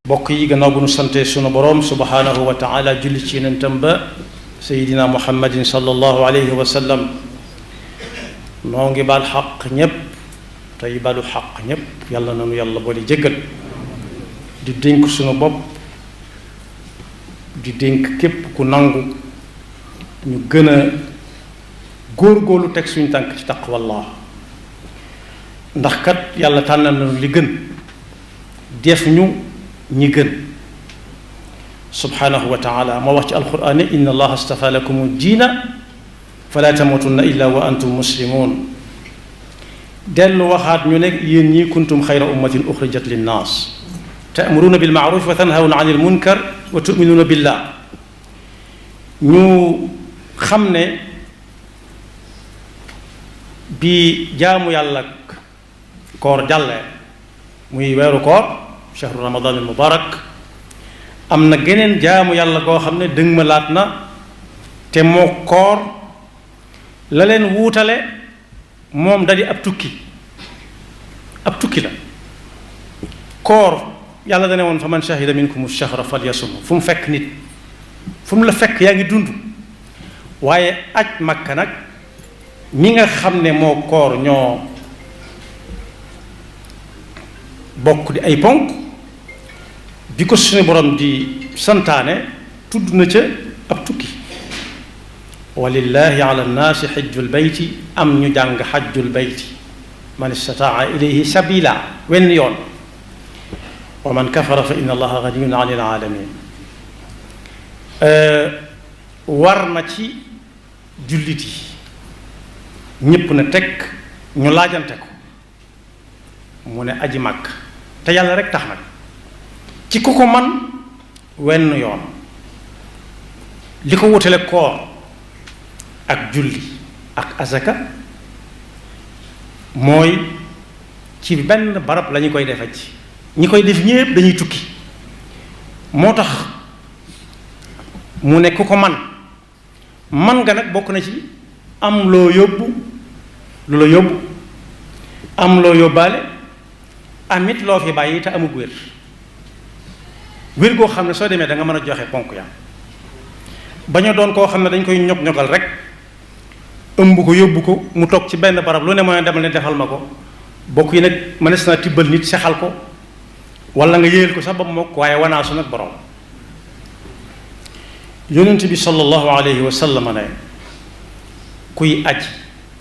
bokk yi gannaaw bu nu sante sunu boroom subhanahu wa taala julli ci yonentam ba sayidina muhammadin sallallahu alayhi wa sallam noo ngi baal xaq ñépp tey balu xaq ñépp yàlla nanu yàlla boole jéggal di dénk sunu bopp di dénk képp ku nangu ñu gën a góor-góorlu teg suñu tànk ci taqwallah ndax kat yàlla tànnal nañu li gën def ñu ñi gën subhanahu wa taala moo wax ci alquran ne inna allaha astafa lakum diina fala tamutunna illa wa antum muslimun dellu waxaat ñu ne yéen ñii kuntum xayra ummatin uxrijat linnaas ta'muruna bil ma'ruf wa tanhawna 'anil munkar wa tu'minuna billah ñu xam ne bi jaamu yàlla koor jàlle muy weeru koor shahru ramadan al mubarak am na geneen jaamu yàlla koo xam ne dëng ma laat na te moo koor la leen wuutale moom da di ab tukki la koor yàlla dane woon fa man shahida minkum ash-shahra falyasum fu mu fekk nit fu mu la fekk yaa ngi dund waaye aj makka nag mi nga xam ne moo koor ñoo bokk di ay ponk bi ko suñu borom di santaane tudd na ca ab tukki walillahi ala nnaasi xajjul bayti am ñu jàng xajjul bayti man istataa ilayhi sabila wenn yoon wa man kafara fa inna allaha ganiyun an il alamin war na ci jullit yi ñépp na teg ñu laajante ko mu ne aji màkk te yàlla rek tax nag ci ku ko man wenn yoon li ko wutale koor ak julli ak azaka mooy ci benn barab la ñu koy defe ci ñi koy def ñépp dañuy tukki moo tax mu ne ku ko man nga nag bokk na ci am loo yóbbu lu la yóbbu am loo yóbbaale amit loo fi bàyyi te amug wér goo xam ne soo demee da nga mën a joxe ponk ya bañ a doon koo xam ne dañ koy ñog-ñogal rek ëmb ko yóbbu ko mu toog ci benn barab lu ne mooy demal ne defal ma ko bokk yi nag mënees naa tibbal nit sexal ko wala nga yéyal ko sax ba mokk waaye wanaasu nag borom yonent bi sallallahu alayhi wa sallam ne kuy aj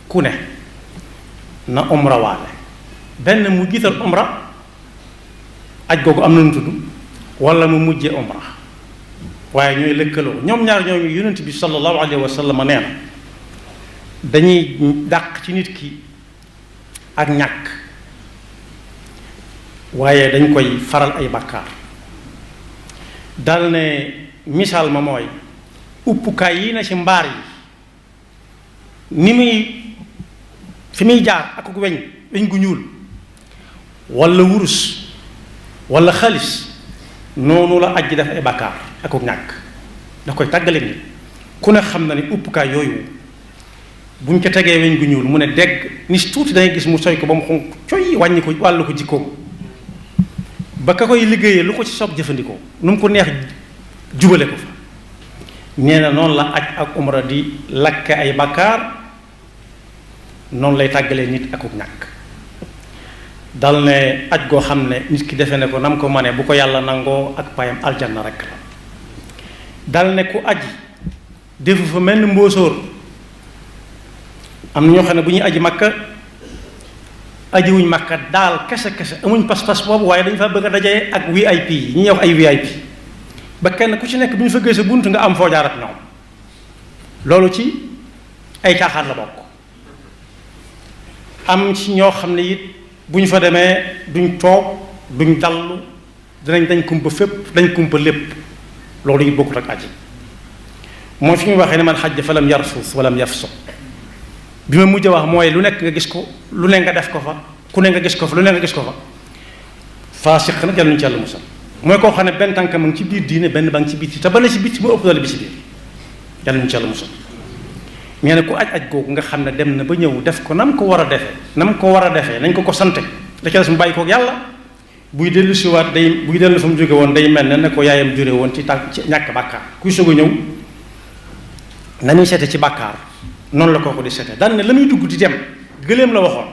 ku ne na umra waale benn mu jiital umra aj googu am na nu tudd wala mu mujje umra waaye ñooy lëkkaloo ñoom ñaar ñooñu yonent bi sallallahu alayhi wa sallam nee na dañuy dàq ci nit ki ak ñàkk waaye dañ koy faral ay bàkkaar dal ne misaal ma mooy uppukaay yi na ci mbaar yi ni muy fi muy jaar ak weñ gu ñuul walla wurus walla xaalis noonu la aj ji def ay bàkkaar ak ñàkk da koy tàggale ni ku ne xam na ni uppukaay yooyu buñ ko tegee weñ gu ñuul mu ne dégg ni tuuti dangay gis mu soy ko ba mu xonq coy wàññi ko wàllu ko jikkoom ba ka koy liggéeyee lu ko ci sob jëfandikoo nu mu ko neex jubale ko fa nee na noonu la aj ak umra di lakke ay bàkkaar noonu lay tàggalee nit akuk ñàkk dal ne aj goo xam ne nit ki defe ne ko nam ko mane bu ko yàlla nangoo ak payam aljanna rekk la dal ne ku aji defu fa mel ni mbóosóor am na ñoo xam ne bu ñuy aji makka aji wuñ makka daal kese amuñ pas-pas boobu waaye dañu fa bëgg a dajee ak VIP yi ñuy wax ay VIP ba kenn ku ci nekk bu ñu fa gëstoo bunt nga am foo jaar ak ñoom loolu ci ay caaxaan la bokk am ci ñoo xam ne it bu ñu fa demee duñ toog duñ dallu dañ kumpa fépp dañ kumpa lépp loolu it bokkut ak aji mooy fi ñu waxee ne man xajja fa lam yarfus walam yafsuq bi ma mujj wax mooy lu nekk nga gis ko lu ne nga def ko fa ku ne nga gis ko fa lu ne nga gis ko fa faasiq nag yàlla ñu ci yàlla musal mooy koo xam ne benn tànk ma ngi ci biir diine benn ba ngi ci biti te ba la ci biti moo ëpp doole bi ci biir yàlla ñu ci yàlla musal nee na ku aj googu nga xam ne dem na ba ñëw def ko nam ko war a defee nañ ko ko sante da ca des mu bàyyi koog yàlla buy dellu siwaat buy dellu fa mu jóge woon day mel ne ko yaayam jure woon ci tànk ci ñàkk bàkkaar kuy soog a ñëw na ñuy seete ci bàkkaar noonu la kooku di seete daan ne la muy dugg di dem gëléem la waxoon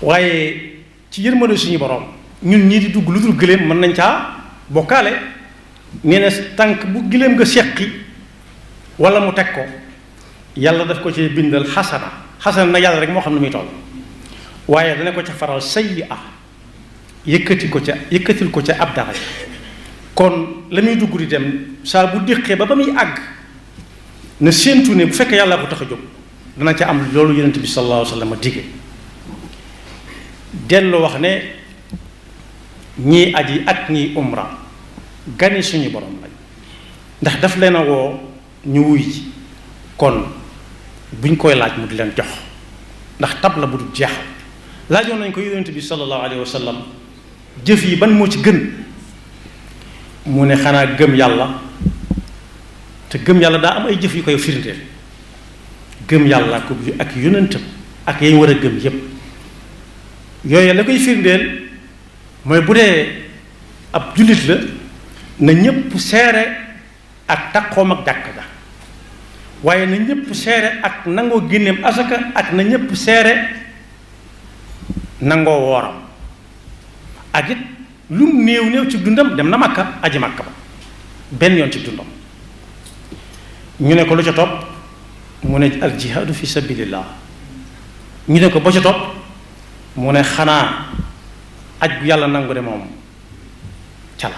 waaye ci yërmande suñu borom ñun ñii di dugg lu dul gëléem mën nañ caa bokkaale nee na tànk bu gëléem nga seqi wala mu teg ko yàlla daf ko ci bindal xasana nag yàlla rek moo xam ne muy toll waaye dana ko ca faral sayyi'a yëkkatil ko ca ab dara kon la muy dugg di dem saa bu déqee ba muy àgg na séentu ne bu fekkee yàlla ko tax a jóg dana ca am loolu yonent bi sallallahu alayhi wa sallam dige dellu wax ne ñii aji ak ñii umra gani suñu borom lañ ndax daf leen a woo ñu wuy ji kon buñ koy laaj mu di leen jox ndax tab la bu dul jeexal laajoon nañ ko yonent bi sallallahu alayhi wa sallam jëf yi ban moo ci gën mu ne xanaa gëm yàlla te gëm yàlla daa am ay jëf yu koy firndeel gëm yàlla ak yonentam ak yañ war a gëm yépp yooyu la koy firndeel mooy bu dee ab jullit la na ñépp seere ak taqoom ak jàkk ja waaye na ñépp seere ak nangoo génneem asaka ak na ñépp seere nangoo wooram ak it lum néew ci dundam dem na Makka aji Makka ba benn yoon ci dundam ñu ne ko lu ca topp mu ne al jihaadu fi sabilillah ñu ne ko ba ca topp mu ne xanaa aj bu yàlla nangu de moom ca la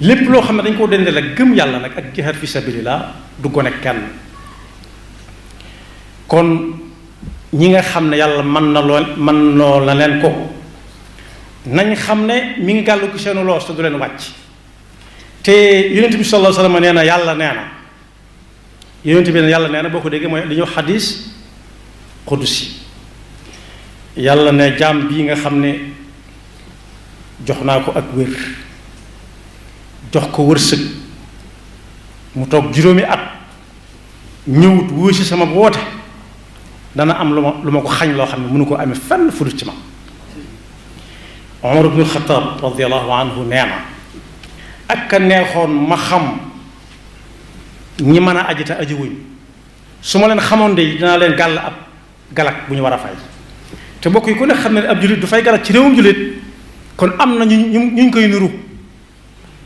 lépp loo xam ne dañ koo dendeel ak gëm yàlla nag ak jihaad fi sabilillah du gone kenn kon ñi nga xam ne yàlla mën noo la leen ko nañ xam ne mi ngi gàllu ko seenu loos te du leen wàcc te yonent bi sallallahu alayhi wa sallam nee na yàlla nee na yonent bi ne yàlla nee na boo ko déggee mooy li ñuy wax xadis qudusi yàlla ne jaam bii nga xam ne jox naa ko ak wér jox ko wërsëg mu toog juróomi at ñëwut wóo si sama woote dana am lu ma ko xañ loo xam ne mënu ko amee fenn fu dul ci ma Umar ibn Xattaab radiyallahu anhu nee na ak ka neexoon ma xam ñi mën a aji te aji wuñ su ma leen xamoon de dinaa leen gàll ab galak bu ñu war a fay te mbokk yi ku ne xam ne ab jullit du fay galak ci réewum jullit kon am na ñu koy niru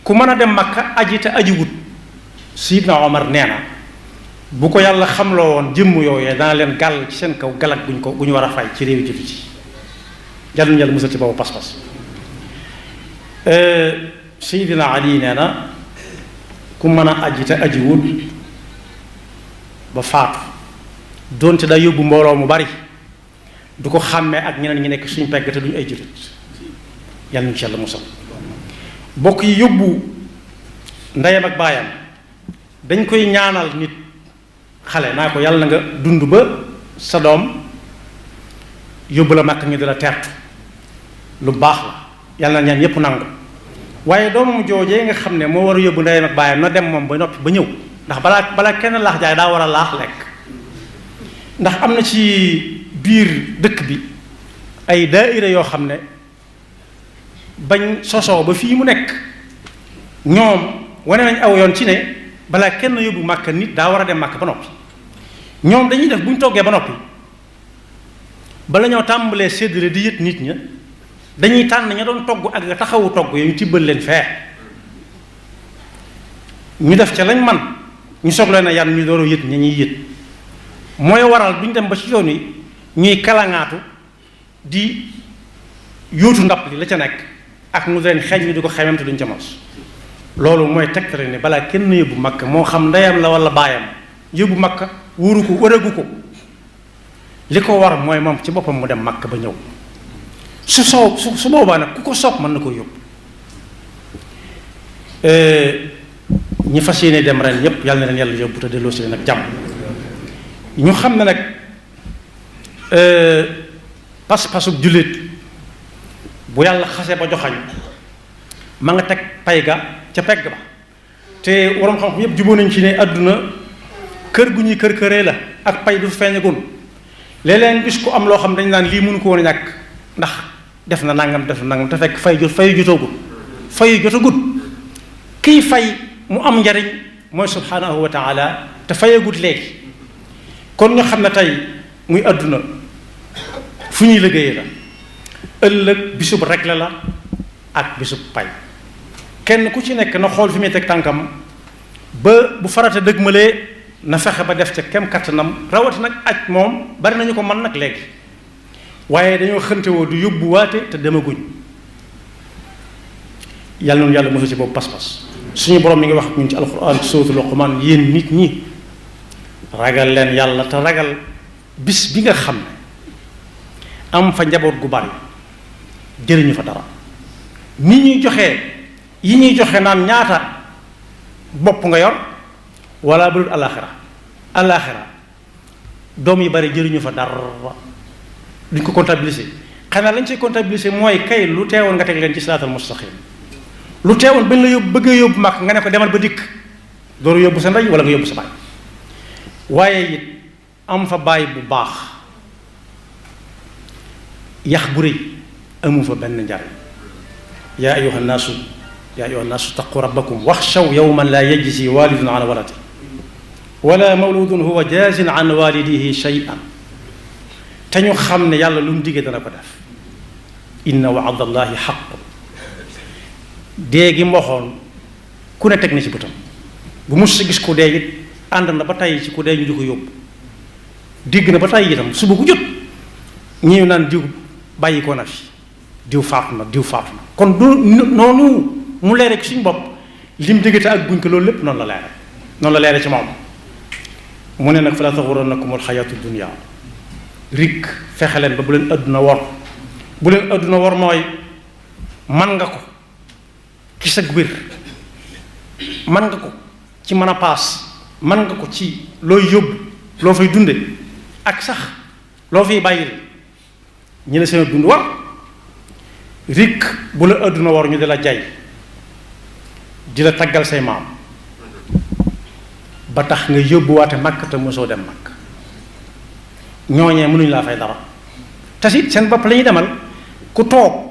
ku mën a dem Makka aji te aji wut Sidna Omar nee na bu ko yàlla xamloo woon jëmm yooyee dana leen gàll ci seen kaw galak bu ñu war a fay ci réewi jullit yi yàlla yàlla musal ci boobu pas-pas Seydina Ali nee na ku mën a aji te aji wut ba faatu doonte daa yóbbu mbooloo mu bari du ko xàmmee ak ñeneen ñi nekk suñ pegg te duñu ay jullit yàlla ñu ci yàlla musal bokk yi yóbbu ndeyam ak baayam dañ koy ñaanal nit xale naa ko yàlla na nga dund ba sa doom yóbbu la Makka ñu di la tertu lu baax la yàlla na ñaan yépp nangu waaye doomam joojee nga xam ne moo war a yóbbu ndeyam ak baayam na dem moom ba noppi ba ñëw ndax balaa kenn laax jaay daa war a laax lekk ndax am na ci biir dëkk bi ay daayira yoo xam ne bañ sosoo ba fii mu nekk ñoom wane nañ aw yoon ci ne balaa kenn yóbbu Makka nit daa war a dem Makka ba noppi ñoom dañuy def bu ñu toggee ba noppi bala ñoo tàmbalee séddale di yët nit ña dañuy tànn ña doon togg ak nga taxawu togg yooyu ñu tibbal leen fee ñu def ca lañ man ñu soog leen a yan ñu door a yët ña ñuy yët mooy waral duñ dem ba ci yoon yi ñuy kalaŋaatu di yóotu ndab li la ca nekk ak nu leen xeeñ ñu di ko xemem te duñ ca mos loolu mooy tegtale ne balaa kenn yóbbu Makka moo xam ndeyam la wala baayam yóbbu Makka wóoru ko wëragu ko li ko war mooy moom ci boppam mu dem Makka ba ñëw su boobaa nag ku ko soob mën na ko yóbbu ñi fas yéene dem ren yépp yàlla na leen yàlla yóbbu te delloo si leen ak jàmm ñu xam ne nag pas-pasub jullit bu yàlla xase ba joxañ ma nga teg pay ga ca pegg ba te waroom xam-xam yépp jubóo nañ ci ne àdduna kër gu ñuy kër-këree la ak pay du feeñagun léeg-léeg gis ko am loo xam dañ naan lii mënu ko woon a ñàkk ndax def na nangam te fekk fayu jotagut kiy fay mu am njariñ mooy subhanahu wa taala te fayagut léegi. kon ñu xam ne tey muy àdduna fu ñuy liggéeyee la, ëllëg bisub regle la ak bisub pay. kenn ku ci nekk na xool fi muy teg tànkam ba bu farata dëgmalee na fexe ba def ca kem kattanam. rawati nag aj moom bari nañu ko mën nag léegi, waaye dañoo xëntewoo du yóbbu waate te demaguñ. yàlla noonu yàlla mosu ci boobu pas-pas. suñu borom mi ngi wax ak ñun ci alquran ci suratul Luqman, yéen nit ñi ragal leen yàlla te ragal bis bi nga xam ne am fa njaboot gu bari jëriñu fa dara. ni ñuy joxe yi ñuy joxe naan ñaata bopp nga yor wala bu dul alaxira doom yi bari jëriñu fa dara, duñ ko comptabiliser. xanaa lañ ciy comptabiliser mooy kay lu teewoon nga teg leen ci siraatal mustaqim, lu teewoon bañ la yóbbu bëggee yóbbu mag nga ne ko demal ba dikk dooru yóbbu sa ndey wala nga yóbbu sa baay. waaye it am fa baay bu baax yax bu rëy amu fa benn njariñ. yaa ayyuha nnaasu taqu rabbakum waxshaw yawman laa yajzi walidun an waladihi wala mawludun huwa jaazin an walidihi shay'an. te ñu xam ne yàlla lu mu diggee dana ko def. inna wa'da allahi haqqun. dee gi mboxoon ku ne teg na ci bëtam, bu mus sa gis ku dee it ànd na ba tey ci ku dee ñu di ko yóbbu. digg na ba tey itam suba ku jot ñëw naan diw bàyyi ko na fi, diw faatu na. kon du noonu mu leere ci suñu bopp lim diggante ak buñ ko loolu lépp noonu la leere ci moom. mu ne nag fala taxurannakum alxayaatu dunya, rik fexe leen ba bu leen adduna wor. bu leen adduna wor mooy man nga ko ci sa wér, man nga ko ci mën a paas, man nga ko ci looy yóbbu loo fay dunde ak sax loo fiy bàyyil ñi la seen dund war. rik bu la adduna war ñu di la jay, di la taggal say maam ba tax nga yóbbuwaate màkk te mosoo dem màkk. ñooñee mënuñu laa fay dara te it seen bopp la ñuy demal. ku toog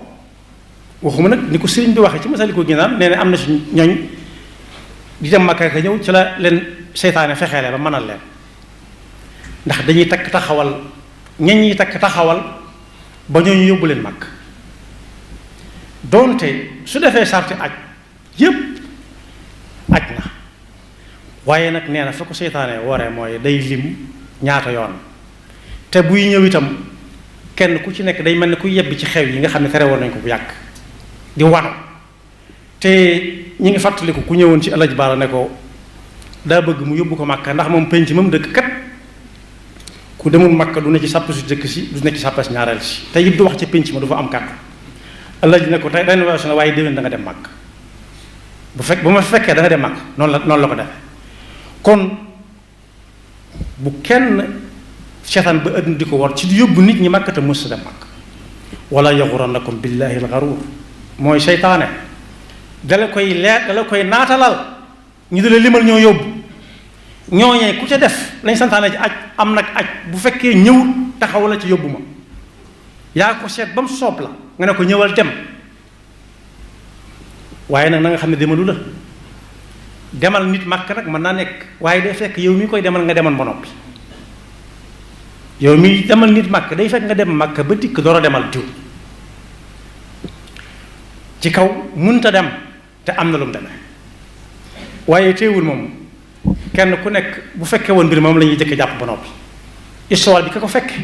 waxuma nag ni ko sëriñ bi waxee ci Masaalikul Jinaan, nee na am na si ñooñ di dem màkk ka ñëw ci la leen seytaane fexeele ba mënal leen, ndax dañuy takk taxawal ñi takk taxawal ba ñooñu yóbbu leen màkk. doonte su defee sarti aj yépp aj na, waaye nag nee na fa ko seytaane waree mooy day lim ñaata yoon. te buy ñëw itam kenn ku ci nekk day mel ne ku yebbi ci xew yi nga xam ne tere woon nañ ko bu yàgg di wano. te ñi ngi fàttaliku ku ñëwoon ci Alaaji Baara ne ko daa bëgg mu yóbbu ko Màkka ndax moom penc moom dëkk kat ku demul Màkka du ne ci sàpp si dëkk si du nekk ci sàppas ñaareel si te it du wax ci penc ma du fa am kàddu. Alaaji ne ko tey rénovation waaye déwén da nga dem Màkka, bu ma fekkee da nga dem Màkka noonu la ko defee. kon bu kenn seetaan ba ëdduna di ko war ci di yóbbu nit ñi Màkka te mës a dem Màkka. wala yaxurannakum billahi alxaruur, mooy seytaane dala koy naatalal ñu di la limal ñoo yóbbu. ñooñee ku ca def lañ santaane ci aj am nag aj bu fekkee ñëw taxaw la ci yóbbu ma, yaa ko seet ba mu soob la nga ne ko ñëwal dem. waaye nag na nga xam ne demalu la. demal nit Màkka nag mën naa nekk, waaye day fekk yow mi koy demal nga demal ba noppi. yow mi demal nit Màkka day fekk nga dem Màkka ba dikk door a demal diw. ci kaw munta dem te am na lu mu demee, waaye teewul moom kenn ku nekk bu fekkee woon mbir moom la ñuy jëkk jàpp ba noppi. histoire bi ka ko fekke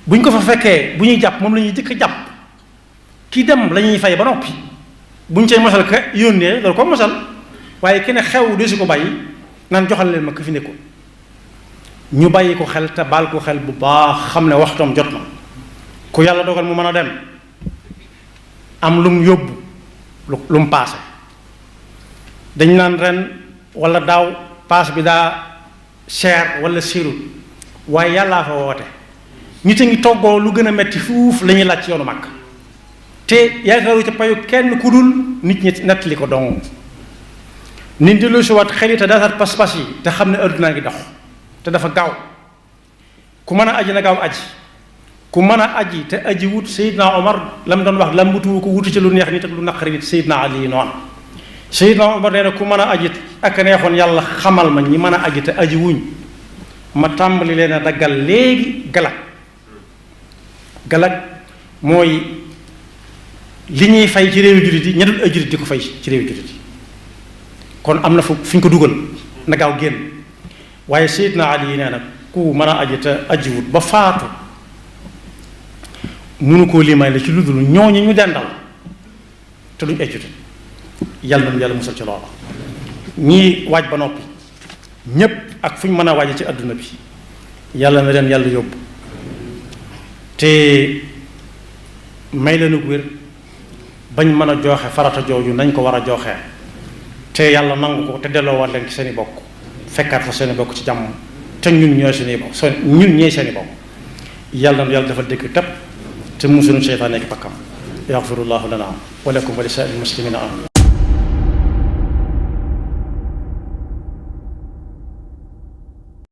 bu ñu ko fa fekkee bu ñuy jàpp moom la ñuy jëkk jàpp. kii dem la ñuy fay ba noppi bu ñu cay mosal ka yónnee loolu ko mosal, waaye ki ne xew de su ko bàyyi naan joxal leen ma ka fi nekkoon. ñu bàyyi ko xel te baal ko xel bu baax xam ne waxtoom jot na. ku yàlla dogal mu mën a dem am lu mu yóbbu lu mu paase, dañ naan ren wala daaw paas bi daa cher wala sirul, waaye yàllaa fa woote. nit a ngi toggoo lu gën a metti fuuf la ñuy laaj ci yoonu Màkka te yaakaaru ca payu kenn ku dul nit ñi nettali ko dong. nit di lu si waat xel yi te daataat pas-pas yi te xam ne addunaa ngi dox te dafa gaaw. ku mën a aji na gaaw aji, ku mën a aji te aji wut Seydina Omar la mu doon wax lambutuwu ko wutu ci lu neex nit ak lu naqari nit Seydina Ali noonu Seydina Omar nee na ku mën a aji ak neexoon yàlla xamal ma ñi mën a aji te aji wuñ ma tàmbali leen a daggal léegi galak mooy li ñuy fay ci réewi jullit yi ña dul ay jullit di ko fay ci réewi jullit yi kon am na fu ñu ko dugal na gaaw génn waaye Seydina Ali nee na ku mën a aji te aji wut ba faatu mënu koo limay la ci lu dul ñooñu ñu dendal te duñ ay jullit yàlla na yàlla musal ci loola ñii waaj ba noppi ñépp ak fu ñu mën a waaje ci àdduna bi yàlla na leen yàlla yóbbu te may leen ak wér bañ mën a jooxe farata jooju nañ ko war a jooxee te yàlla nangu ko te delloowaat leen ci seen i bokk fekkaat fa seen i bokk ci jàmm te ñun ñooy seen i bokk ñun ñooy seen i bokk yàlla na yàlla dafa dëkk tepp te musuñu seytaan nekk bakkam yaxfirullahu lana wa lakum wa li saa'iril muslimina amin